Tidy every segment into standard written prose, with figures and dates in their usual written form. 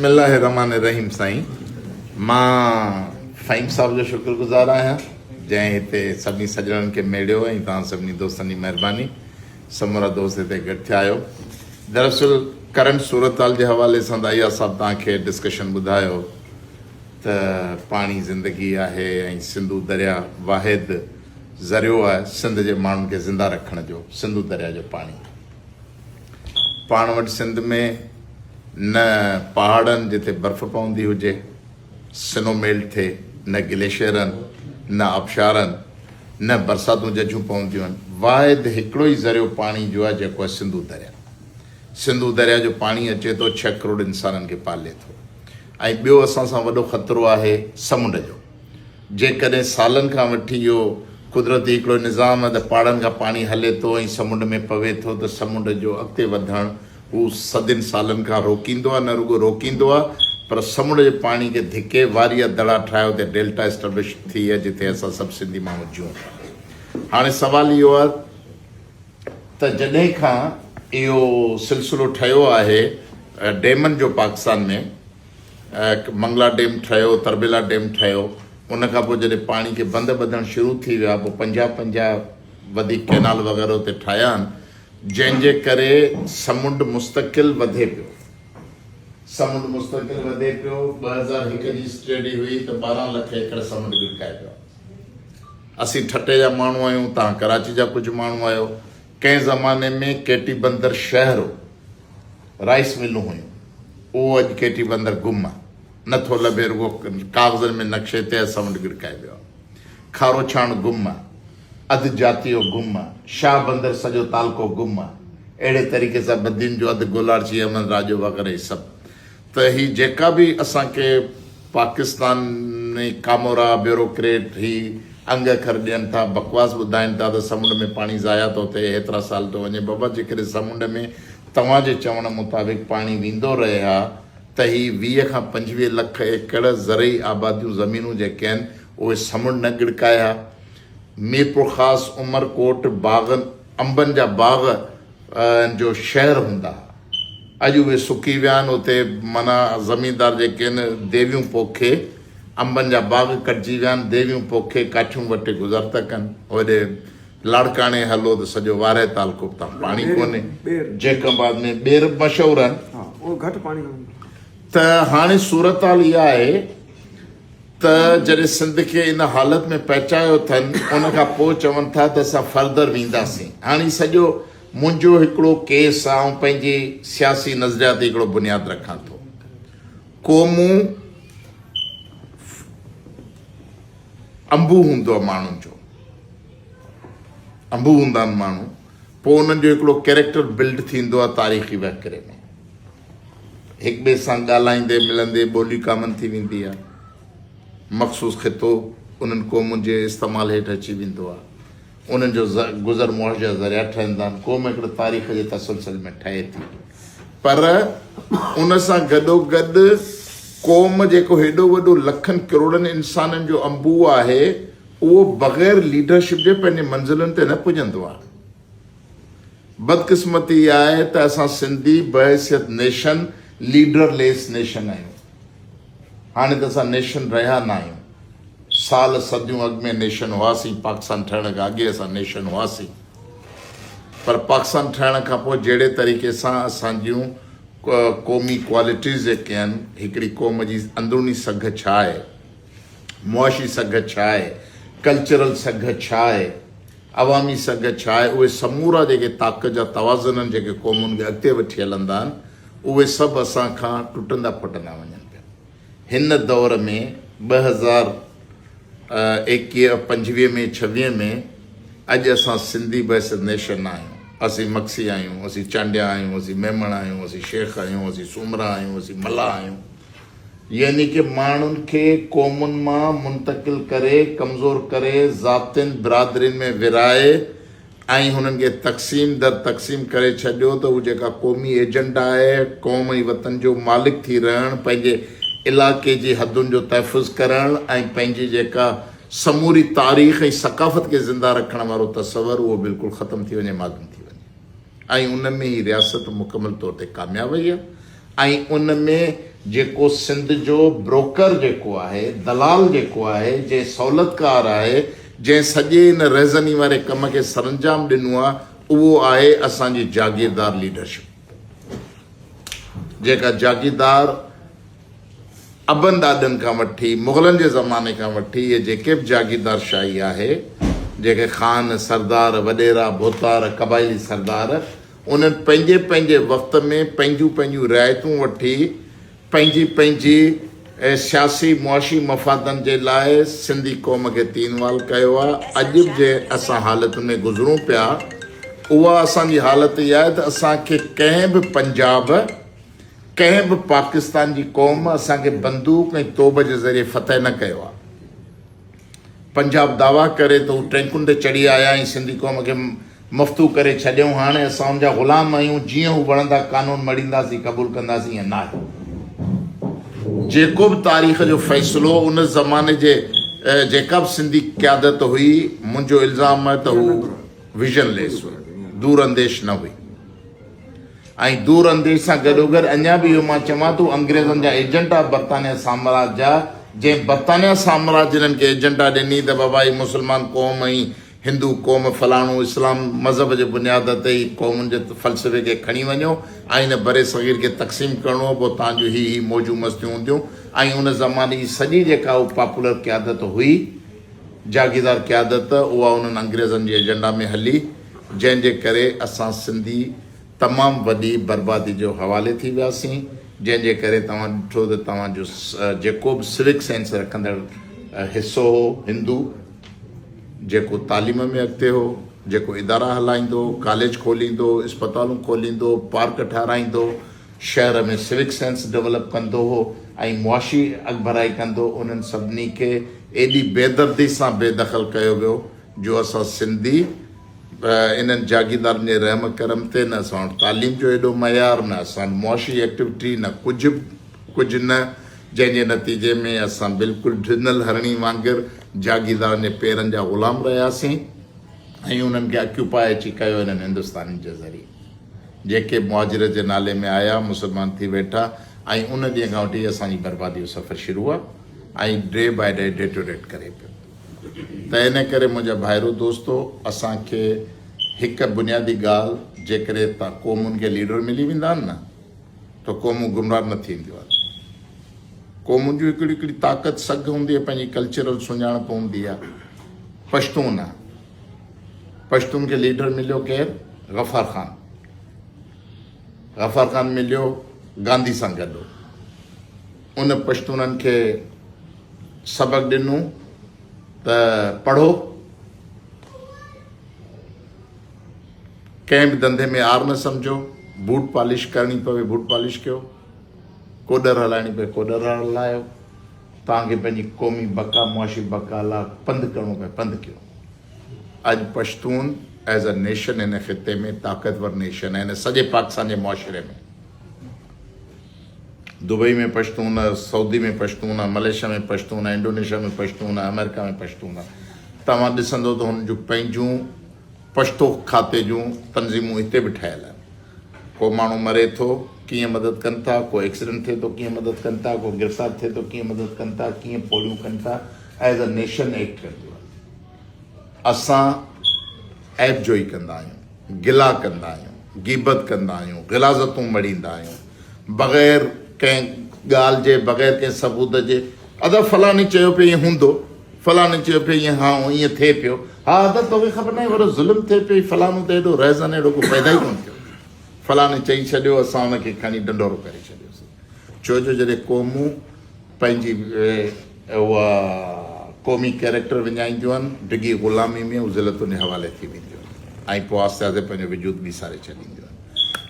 بسم الله الرحمٰن الرحيم سائين مان فهيم صاحب جو شڪر گذار آهيان جنهن هتي سڀني سڄڻن کي ميڙيو ۽ توهان سڀني دوستن جي مهرباني سمورا دوست هتي گڏ ٿيا آهيو دراصل ڪرنٽ صورتحال جي حوالي سان ته اياز صاحب توهان کي ڊسڪشن ٻڌايو ته پاڻي زندگي آهي ۽ سنڌو دريا واحد ذريعو آهي سنڌ جي ماڻهن کي زنده رکڻ جو سنڌو دريا جو پاڻي پاڻ وٽ سنڌ ۾ نه پهاڙن جتي برف پوندي هجي، سنو ميلٽ ٿئي، نه گليشيئرن، نه آبشارن، نه برساتون ججهون پونديون آهن. واحد هڪڙو ئي ذريعو پاڻي جو آهي جيڪو آهي سنڌو دريا. سنڌو دريا جو پاڻي اچي ٿو ڇهه ڪروڙ انسانن کي پالي ٿو ۽ ٻيو اسان سان وڏو خطرو آهي سمنڊ جو. جيڪڏهن سالن کان وٺي اهو قدرتي هڪڙو نظام آهي ته پهاڙن کان پاڻي هلي ٿو ۽ سمنڊ ۾ پوي ٿو ته سمنڊ جو اڳتي وڌڻ هو صدين سالن کان روڪيندو آهي نه رڳو روڪيندو آهي پر سمنڊ جي پاڻي کي ڌڪي واري جا دڙا ٺاهي اتي ڊيلٽا اسٽبلش ٿي آهي جتي اسان سڀ سنڌي ماڻهو جيون ٿا. هاڻي سوال اهو آهي ته جڏهن کان اهو سلسلو ٺهيو آهي ڊيمن جو پاڪستان ۾ منگلا ڊيم ٺهيو، تربيلا ڊيم ٺهيو، ان کان پوء جڏهن پاڻي کي بند ٻڌڻ شروع ٿي ويا پوء 50 50 وڌيڪ ڪئنال وغيره اتي ٺاهيا آهن جنهن جي ڪري سمنڊ مستقل وڌي پيو. سمنڊ مستقل وڌي پيو، 2001 جي اسٽڊي هئي ته 12 لک ايڪڙ سمنڊ ڳڙڪائي پيو. اسين ٺٽي جا ماڻهو آهيون، توهان ڪراچي جا ڪجهه ماڻهو آهيو، ڪنهن زماني ۾ ڪيٽي بندر شهر هو. رائيس ملون هيون، اهو اڄ ڪيٽي بندر گم آ، نه ٿو لڀي، رڳو ڪاغذن ۾ نقشي تي سمنڊ ڳڙڪائي ويو آ. کارو ڇاڻ گم آ، اڌ جاتيو گم آ، شاهه بندر سڄو تعلقو گم آ. اهڙي طريقي سان بدين جو اڌ گولاڙچي، احمد راڄو وغيره هي سڀ. ته هي جيڪا به اسان کي پاڪستاني ڪامورا، بيوروڪريٽ هي انگ اکر ڏين ٿا، بڪواس ٻڌائين ٿا ته سمنڊ ۾ پاڻي ضايع ٿو ٿئي، هيترا سال ٿو وڃي، بابا جيڪڏهن سمنڊ ۾ توهان جي چوڻ مطابق پاڻي ويندو رهي ها ته هي 20 کان 25 لک ايڪڙ زرعي آباديون زمينون جيڪي آهن اهي سمنڊ نه ڳڙڪائي ها. ميرپورخاص، عمرڪوٽ باغن انبن جا باغ جو شهر هوندا ها. اڄ اهي سڪي ويا آهن اتي معنيٰ زميندار جيڪي آهن ديويون پوکي انبن جا باغ ڪٽجي ويا آهن ديويون پوکي ڪاٺيون وٽي گذر ٿا ڪن. هوڏي لاڙڪاڻي هلو ته سڄو وارهه تعلقو به تان پاڻي ڪونهي. جيڪب آباد ۾ ٻير به مشهور آهن. ته هاڻي صورتحال اها آهي ته جڏهن سنڌ کي ان حالت ۾ پهچايو اٿن ان کان پوء چون ٿا ته اسان فردر وينداسين. هاڻي سڄو منهنجو هڪڙو ڪيس آ آئون پنهنجي سياسي نظرياتي هڪڙو بنياد رکان ٿو. قومون انبوهه هوندو آهي ماڻهن جو. انبوهه هوندا آهن ماڻهو پوء انهن جو هڪڙو ڪيريڪٽر بلڊ ٿيندو آهي تاريخي وهڪري ۾ هڪ ٻئي سان ڳالهائيندي ملندي ٻولي ڪامن ٿي ويندي آهي مخصوص خطو انهن قومن جي استعمال هيٺ اچي ويندو آهي انهن جو گذر معاش جا ذريعا ٺهندا آهن قوم هڪڙي تاريخ جي تسلسل ۾ ٺهي ٿي پر ان سان گڏو گڏ قوم جيڪو هيڏو وڏو لکن ڪروڙن انسانن جو انبوهه آهي اهو بغير ليڊرشپ جي پنهنجي منزلن تي نه پڄندو آهي. بدقسمتي اها آهي ته اسان سنڌي بحيثيت نيشن ليڊر ليس نيشن آهيون. هاڻي ته اسان نيشن رهيا نه آهيون. سال صديون اڳ ۾ نيشن هئاسين، پاڪستان ٺهڻ کان اڳي اسان نيشن هئاسين. پر پاڪستان ٺهڻ کان پوء جهڙي طريقي سان اسان جون قومي ڪوالٽيز جيڪي آهن، هڪڙي قوم جي اندروني سگهه ڇا آهي، معاشي سگهه ڇا آهي، ڪلچرل سگهه ڇا آهي، عوامي سگهه ڇا آهي، اهي سمورا جيڪي طاقت جا توازن آهن جيڪي قومن کي اڳتي وٺي هلندا آهن، اهي سڀ اسان کان ٽٽندا ڦٽندا وڃن پيا. هن دور ۾ 2021 25 ۾ 26 ۾ اڄ اسان سنڌي بحيثيت نيشن نه آهيون، اسين مگسي آهيون، اسين چانڊيا آهيون، اسين ميمڻ آهيون، اسين شيخ آهيون، اسين سومرا آهيون، اسين ملاح آهيون. يعني ڪه ماڻهن کي قومن مان منتقل ڪري، ڪمزور ڪري، ذاتين، برادرين ۾ ورهائي ۽ هنن کي تقسيم در تقسيم ڪري ڇڏيو ته هو جيڪا قومي ايجنڊا آهي، قوم ۽ وطن جو مالڪ ٿي رهڻ، پنهنجي علائقي جي حدن جو تحفظ ڪرڻ ۽ پنهنجي جيڪا سموري تاريخ ۽ ثقافت کي زنده رکڻ وارو تصور اهو بلڪل ختم ٿي وڃي، معدوم ٿي وڃي. ۽ ان ۾ هي رياست مڪمل طور تي ڪامياب وئي آهي ۽ ان ۾ جيڪو سنڌ جو بروڪر جيڪو آهي، دلال جيڪو آهي، جنهن سهولتڪار آهي، جنهن سڄي ان رهزني واري ڪم کي سرانجام ڏنو آهي، اهو آهي اسان جي جاگيردار ليڊرشپ. جيڪا جاگيردار ابن ڏاڏن کان وٺي مغلن جي زماني کان وٺي اهي جيڪي به جاگيردار شاهي آهي، جيڪي خان، سردار، وڏيرا، ڀوتار، قبائلي سردار، انهن پنهنجي پنهنجي وقت ۾ پنهنجون پنهنجون رعايتون وٺي پنهنجي پنهنجي سياسي معاشي مفادن جي لاء سنڌي قوم کي تين وال ڪيو آهي. اڄ به جنهن اسان حالتن ۾ گذرون پيا اها اسان جي حالت اها آهي ته اسان کي ڪنهن به پنجاب ڪنهن به پاڪستان جي قوم اسان کي بندوق ۽ توب جي ذريعي فتح نه ڪيو آهي. پنجاب دعويٰ ڪري ته هو ٽينڪن تي چڙهي آيا ۽ سنڌي قوم کي مفتوح ڪري ڇڏيائون، هاڻي اسان ان جا غلام آهيون، جيئن هو وڻندا قانون مڙهينداسين، قبول ڪنداسين، ائين ناهي. جيڪو به تاريخ جو فيصلو ان زماني جي جيڪا به سنڌي قيادت هئي، منهنجو الزام آهي ته هو ويزن ليس هئي، دور انديش نه هئي ۽ دور انديش سان گڏوگڏ اڃا به اهو مان چوان ٿو انگريزن جا ايجنٽ آ برطانيا سامراج جا، جنهن برطانيا سامراج هنن کي ايجنٽا ڏني ته بابا هي مسلمان قوم ۽ هندو قوم فلاڻو اسلام مذهب جي بنياد تي ئي قومن جي فلسفي کي کڻي وڃو ۽ هن برصغير کي تقسيم ڪرڻو هو پوء تان جون هي هي موجون مستيون هونديون ۽ ان زماني جي سڄي جيڪا هو پاپولر قيادت هئي جاگيردار قيادت اها انهن انگريزن جي ايجنڊا ۾ هلي جنهن جي ڪري اسان سنڌي تمام وڏي بربادي جو حوالي ٿي وياسين جنهن جي ڪري توهان ڏٺو ته توهان جو جيڪو به سوڪ سينس رکندڙ حصو هو هندو جيڪو تعليم ۾ اڳتي هو، جيڪو ادارا هلائيندو، ڪاليج کوليندو، اسپتالون کوليندو، پارڪ ٺهرائيندو، شهر ۾ سوڪ سينس ڊولپ ڪندو هو ۽ معاشي اڳڀرائي ڪندو، انهن سڀني کي ايڏي بيدردي سان بي دخل ڪيو ويو جو اسان سنڌي انهن جاگيردارن جي رحم ڪرم تي نه اسان وٽ تعليم جو ايڏو معيار، نه اسان وٽ معاشي ايڪٽيوٽي، نه ڪجهه به ڪجهه نه، جنهن جي نتيجي ۾ اسان بلڪل ڊنل هرڻي وانگر جاگيردارن جي پيرن جا غلام رهياسين ۽ انهن کي اڪيوپائي اچي ڪيو انهن هندستانين جي ذريعي جيڪي مهاجرت جي نالي ۾ آيا مسلمان ٿي ويٺا ۽ ان ڏينهن کان وٺي اسان جي بربادي جو سفر شروع آهي ۽ ڊي باء ڊي ڊيٽوريٽ ڪري پيو ته ان ڪري منهنجا ڀائرو دوستو اسان کي هڪ بنيادي ڳالهه جيڪڏهن قومن کي ليڊر ملي ويندا آهن نه ته قومون گمراهه نه ٿينديون آهن. قومن جون هڪڙي هڪڙي طاقت سگهه هوندي آهي، پنهنجي ڪلچرل سڃاڻپ هوندي آهي. پشتون آهي، پشتون کي ليڊر مليو ڪير؟ غفار خان. غفار خان مليو گانڌي سان گڏ هو. ان پشتونن کي سبق ڏنو ته پڙهو. ڪنهن به ڌنڌي ۾ عار نه سمجهو، بوٽ پالش ڪرڻي پوي بوٽ پالش ڪيو، ڪوڏر هلائڻي پوي ڪوڏر هلايو، توهان کي پنهنجي قومي بقا معاشي بقا لا پنڌ ڪرڻو پوي پنڌ ڪيو. اڄ پشتون ايز ا نيشن هن خطي ۾ طاقتور نيشن آهي هن سڄي پاڪستان جي معاشري ۾. Dubai ۾ Pashtun, Saudi ۾ Pashtun, Malaysia ۾ Pashtun, Indonesia ۾ Pashtun, آمريڪا ۾ پشتون. توهان ڏسندو ته هن جون پنهنجون پشتو کاتي جون تنظيمون هتي به ٺهيل آهن. ڪو ماڻهو مري ٿو ڪيئن مدد ڪن ٿا، ڪو ايڪسيڊنٽ ٿئي ٿو ڪيئن مدد ڪن ٿا، ڪو گرفتار ٿئي ٿو ڪيئن مدد ڪن ٿا، ڪيئن پوڙيون ڪن ٿا، ايز ا نيشن ايڪٽ ڪنديون آهن. اسان عيب جوئي ڪندا آهيون، گلا ڪندا آهيون، غيبت ڪندا آهيون، غلاظتون مڙهيندا آهيون، بغير ڪنهن ڳالهه جي، بغير ڪنهن ثبوت جي، ادا فلاڻي چيو پيو ائين هوندو. فلاڻي چيو پيو ائين ها ائين ٿئي پيو. ها ادا توکي خبر ناهي وڏو ظلم ٿئي پيو هي فلاڻو ته ايڏو رهزن اهڙو ڪو پيدا ئي ڪونه ٿيو. فلاڻي چئي ڇڏيو اسان ان کي کڻي ڍنڍورو ڪري ڇڏيوسين. ڇو جو جڏهن قومون پنهنجي اها قومي ڪيريڪٽر وڃائينديون آهن ڊگهي غلامي ۾ هو ذلتن جي حوالي ٿي وينديون آهن ۽ پوء آهستي آهستي پنهنجو وجود ميساري ڇڏينديون آهن.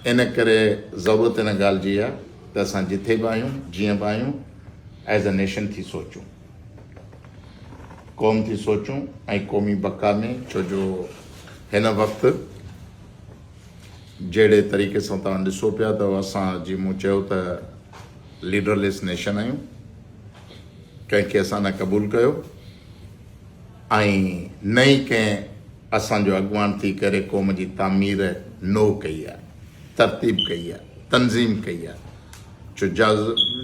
ان ڪري ضرورت ان ڳالهه جي آهي ته اسان جٿي به آهيون جيئن به آهيون ايز ا نيشن ٿي سوچون. قوم ٿي سوچون ۽ قومي بقا ۾ ڇو جو هن وقت جهڙي طريقي سان توهان ڏسو پيا ته اسان جي مون چيو ته ليڊر ليس نيشن آهيون ڪنهن کي اسان نه قبول ڪيو ۽ نه ئي ڪنهن اسان جو اڳواڻ ٿي ڪري قوم جي تعمير نو ڪئي آهي ترتيب ڪئي آهي تنظيم ڪئي آهي. ڇو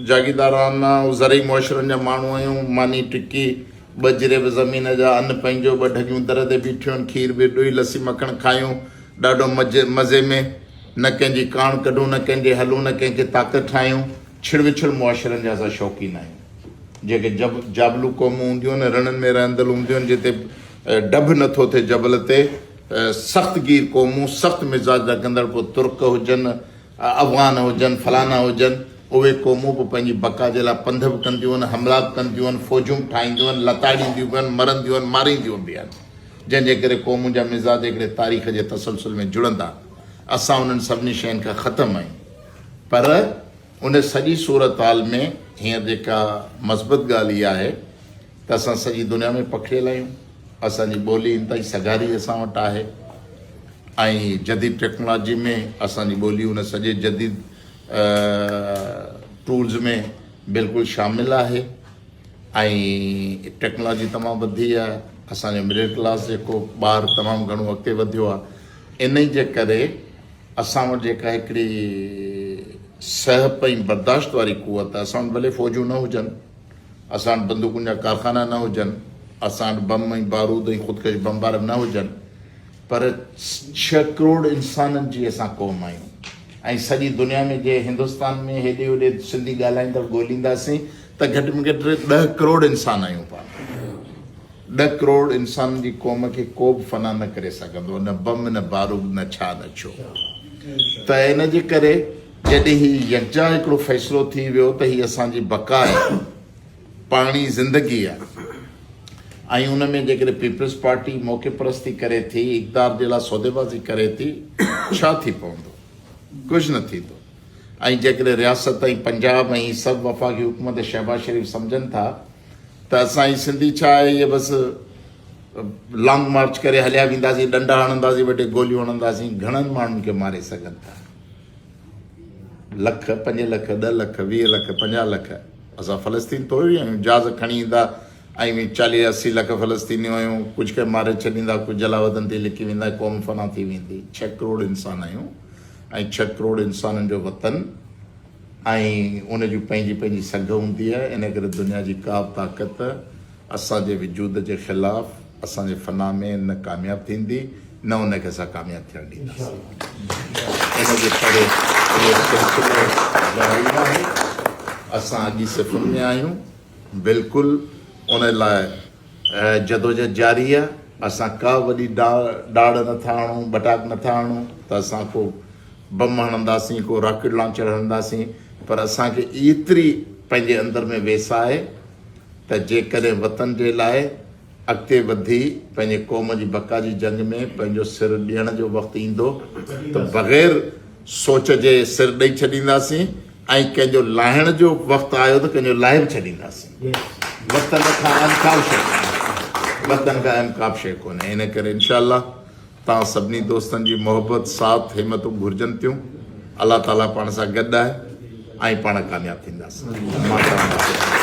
جاگيردارانا زرعي معاشرن جا ماڻهو آهيون، ماني ٽڪي، ٻه جريب زمين جا، ان پنهنجو، ٻه ڍڳيون در تي بيٺيون آهن، کير به ڏوئي لسي مکڻ کايون، ڏاڍو مزي ۾، نه ڪنهن جي ڪاڻ ڪڍون، نه ڪنهن جي هلون، نه ڪنهن کي طاقت ٺاهيون، ڇڙ وڇڙ معاشرن جا اسان شوقين آهيون. جيڪي جابلو قومون هونديون آهن، رڻن ۾ رهندل هونديون آهن، جتي ڊڀ نٿو ٿئي جبل تي، سخت گير قومون، سخت مزاج رکندڙ، پوء ترڪ هجن، افغان هجن، فلانا هجن، اهي قومون به پنهنجي بقا جي لاء پنڌ به ڪنديون آهن، حملا به ڪنديون آهن، فوجون به ٺاهينديون آهن، لتاڙينديون به آهن، مرنديون آهن، مارينديون به آهن. جنهن جي ڪري قومن جا مزاج هڪڙي تاريخ جي تسلسل ۾ جڙندا. اسان انهن سڀني شين کان ختم آهيون. پر ان سڄي صورتحال ۾ هينئر جيڪا مثبت ڳالهه اها آهي ته اسان سڄي دنيا ۾ پکڙيل آهيون، اسان جي ٻولي انتهائي سگهاري اسان وٽ آهي ۽ جديد ٽيڪنالاجي ۾ اسان جي ٻولي ان سڄي جديد ٽولز ۾ بلڪل شامل آهي ۽ ٽيڪنالاجي تمام وڌي آهي، اسان جو مڊل ڪلاس جيڪو ٻار تمام گهڻو اڳتي وڌيو آهي، انهي جي ڪري اسان وٽ جيڪا هڪڙي سهپ ۽ برداشت واري قوت آهي، اسان وٽ ڀلي فوجون نه هجن، اسان وٽ بندوقن جا ڪارخانا نه هجن، اسان وٽ بم ۽ بارود ۽ خودڪش بمبار نه هجن، پر ڇهه ڪروڙ انسانن جي اسان قوم آهيون ۽ سڄي دنيا ۾ جي هندستان ۾ هيڏي هوڏي سنڌي ڳالهائيندڙ ڳولينداسين ته گهٽ ۾ گهٽ ڏهه ڪروڙ انسان آهيون پاڻ. ڏھ ڪروڙ انسانن جي قوم کي ڪو به فنا نه ڪري سگهندو، نه بم نه بارود نه ڇا نه ڇو. ته ان جي ڪري جڏهن هي يڪجا هڪڙو فيصلو ٿي ويو ته هي اسان جي بقا آهي، پاڻي زندگي آهي ۽ ان ۾ جيڪڏهن پيپلز پارٽي موقعي پرستي ڪري ٿي، اقتدار جي لاء سوديبازي ڪري ٿي، ڇا ٿي پوندو؟ ڪجهه نه ٿيندو. ۽ جيڪڏهن رياست ۽ پنجاب ۽ هي سڀ وفاقي حڪومت شهباز شريف سمجهن ٿا ته اسان هي سنڌي ڇا آهي اهي بس لانگ مارچ ڪري هليا وينداسين ڏنڊا هڻنداسين ٻه ٽي گوليون هڻنداسين گهڻن ماڻهن کي ماري سگهن ٿا لک پنج لک ڏه لک 20 لک 50 لک اسان فلسطين ٿوري آهيون جهاز کڻي ايندا ۽ 40 80 لک فلسطيني آهيون ڪجهه کي ماري ڇڏيندا ڪجهه جلاوطن ٿي لڪي ويندا قوم فنا ٿي ويندي 6 ڪروڙ انسان آهيون ۽ 6 ڪروڙ انسانن جو وطن ۽ ان جي پنهنجي پنهنجي سگهه هوندي آهي، ان ڪري دنيا جي ڪا به طاقت اسان جي وجود جي خلاف اسان جي فنا ۾ نه ڪامياب ٿيندي نه ان کي اسان ڪامياب ٿيڻ ڏينداسين. ان جي ڪري اهو سلسلو جاري آهي، اسان اڳي صفن ۾ آهيون، بلڪل ان لاء جدوجهد جاري آهي، اسان ڪا وڏي ڊاڙ نٿا هڻون، ٻٽاڪ نٿا هڻون ته اسان ڪو بم هڻنداسين، ڪو راڪيٽ لانچر هڻنداسين، پر اسان کي ايتري پنهنجي اندر ۾ ويساهه آهي ته جيڪڏهن وطن جي لاء اڳتي وڌي پنهنجي قوم جي بقا جي جنگ ۾ پنهنجو سر ڏيڻ جو وقت ايندو ته بغير سوچ جي سر ڏئي ڇڏينداسين ۽ ڪنهن جو لاهڻ جو وقت آيو ته ڪنهن جو لاهي به ڇڏينداسين. وطن کان اهم ڪا به شيء ڪونهي. وطن کان اهم ڪا به شيء ڪونهي. ان ڪري انشاء الله توهان سڀني دوستن جي محبت، ساٿ، همتون گهرجن ٿيون. الله تعاليٰ پاڻ سان گڏ آهي ۽ پاڻ ڪامياب ٿينداسين. مان توهان